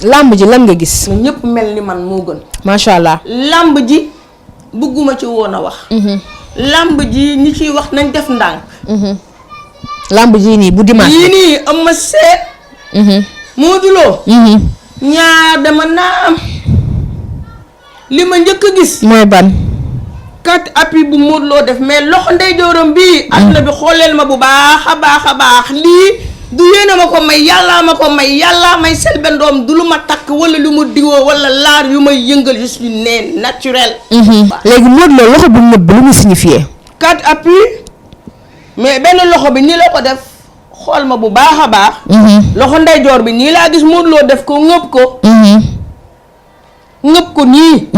lamb ji lan nga gis. ñëpp mel ni man moo gën. macha allah. lamb ji bëgguma ci woon a wax. lamb ji ñi ciy wax nañ def ndànk. lamb ji nii bu dimanche. yii nii Eumeu Sène. Modou Lo. ñaar dama naa am li ma njëkk a gis. mooy ban. 4 appui bu Modou Lo def mais loxo ndeyjooram bii. àdduna bi xooleel ma bu baax a baax a baax lii. du yéene ma ko may yàllaa ma ko may yàllaa may Selbé Ndom du lu ma takk wala lu ma diwoo wala laar yu may yëngal je suis né naturel. léegi Modou Lo loxo bu nëb bi lu mu signifié. 4 appui mais benn loxo bi nii la ko def xool ma bu baax a baax. loxo ndeyjoor bi nii laa gis Modou Lo def ko ngëb ko. ngëb ko nii.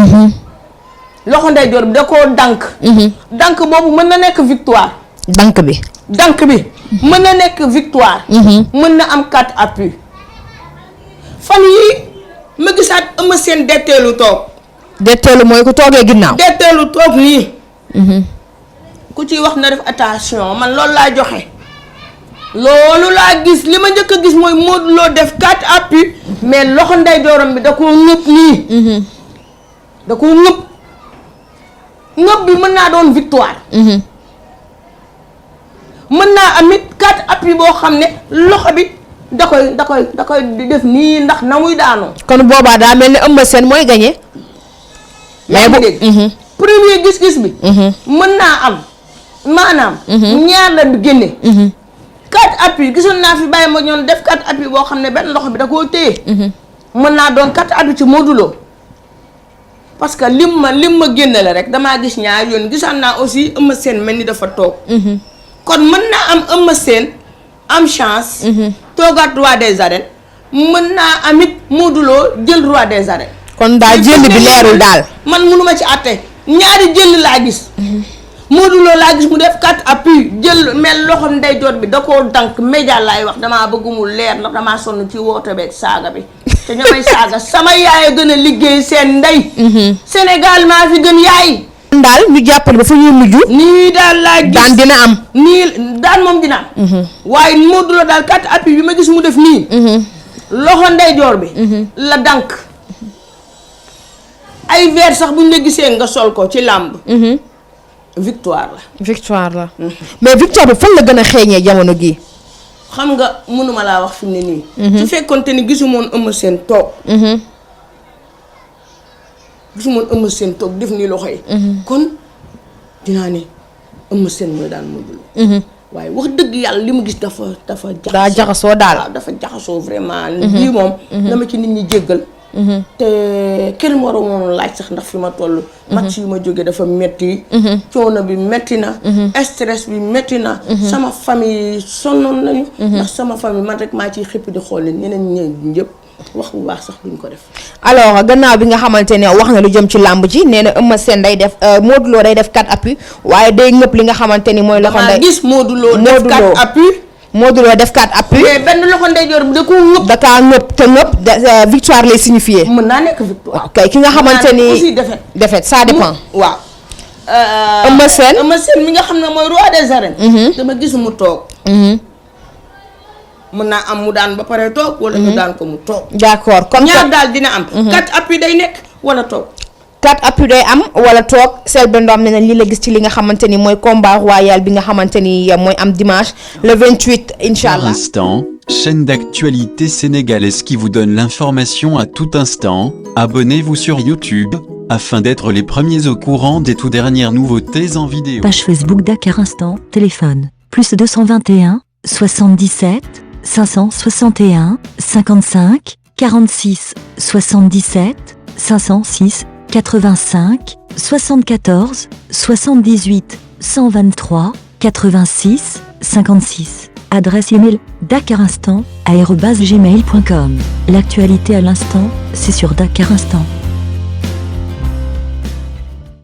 loxo ndeyjoor bi da koo dànk. dànk boobu mën na nekk victoire. dànk bi. dànk bi mën na nekk victoire. mën na am 4 appui. fan yii ma gisaat Eumeu Sène detteelu toog. detteelu mooy ku toogee ginnaaw. detteelu toog nii. ku ciy wax na def attention man loolu laa joxe. loolu laa gis li ma njëkk a gis mooy Modou Lo def 4 appui mais loxo ndeyjooram bi da koo ngëb nii. da koo ngëb. ngëb bi mën naa doon victoire. mën naa amit 4 appui boo xam ne loxo bi da koy di def nii ndax na muy daanoo. kon boobaa daa mel ni Eumeu Sène mooy gagné. mais bu dégg premier gis-gis bi. mën naa am maanaam. ñaar la génne. 4 appui gisoon naa fi bàyyi ma ñoon def 4 appui boo xam ne benn loxo bi da koo téye. mën naa doon 4 appui ci Modou Lo parce que lim ma génne la rek damaa gis ñaar yoon gisaan naa aussi Eumeu Sène mel ni dafa toog. kon mën naa am Eumeu Sène am chance. toogaat roi des arènes mën naa amit Modou Lo jël roi des arènes. kon daal jël bi leerul daal. man mënuma ci àtte ñaari jël laa gis. Modou Lo laa gis mu def 4 appui jël mel loxo ndeyjoor bi da koo dank média laay wax damaa bëgg mu leer ndax damaa sonn ci woote beeg saaga bi te ñamay saaga sama yaay a gën a liggéey seen ndey. Sénégal maa fi gën yaay. daal ñu jàppale ba fa ñuy mujj. nii daal laa gis daan dina am. nii daan moom dina am. waaye Modou Lo daal 4 appui bi ma gis mu def nii. loxo ndeyjoor bi. la dank ay verre sax buñ la gisee nga sol ko ci làmb. victoire la. victoire la. mais victoire bi fan la gën a xeeñee jamono gii. xam nga mënuma laa wax fi mu ne nii. su fekkonte ni gisumoon Eumeu Sène toog. gisumoon Eumeu Sène toog def nii loxo yi. kon dinaa ne Eumeu Sène mooy daan Modou Lo. waaye wax dëgg yàlla li mu gis dafa jaxasoo. daa jaxasoo daal. waaw dafa jaxasoo vraiment. lii moom. dama ci nit ñi jéggal. te kenn war a woon laaj sax ndax fi ma toll. match yu ma jógee dafa metti. coono bi metti na. stress bi metti na. sama famille sonnoon nañu. ndax sama famille man rek maa ciy xëpp di xool ñeneen ñi ñëpp wax bu baax sax duñ ko def. alors gannaaw bi nga xamante ne wax na lu jëm ci làmb ji nee na Eumeu Sène day def Modou Lo day def 4 appui waaye day ngëpp li nga xamante ni mooy. loxo ndey gis Modou Lo def 4 appui. Modou Lo def 4 appui. mais benn loxo ndeyjoor bi da koo ngëpp. da kaa ngëpp te ngëpp victoire lay signifié. mën naa nekk victoire. waaw kay ki nga xamante ni aussi défaite ça dépend. waaw. Eumeu Sène mi nga xam ne mooy roi des arènes. dama gis mu toog. mën naa am mu daan ba pare toog. wala ñu daan ko mu toog. d'accord kon ñaar daal dina am. 4 appui day nekk wala toog. 4 appui day am wala toog Selbé Ndom ne na lii la gis ci li nga xamante ni mooy combat royal bi nga xamante ni mooy am dimanche le 28 inchallah. Par instant, chaîne d'actualité sénégalaise qui vous donne l'information à tout instant. Abonnez-vous sur YouTube afin d'être les premiers au courant des tout dernières nouveautés en vidéo. Page Facebook Dakar Instant, téléphone +221 77 561 55 46 77 506 85 74 78 123 86 56. Adresse email dakarinstant@gmail.com. L'actualité à l'instant, c'est sur Dakar Instant.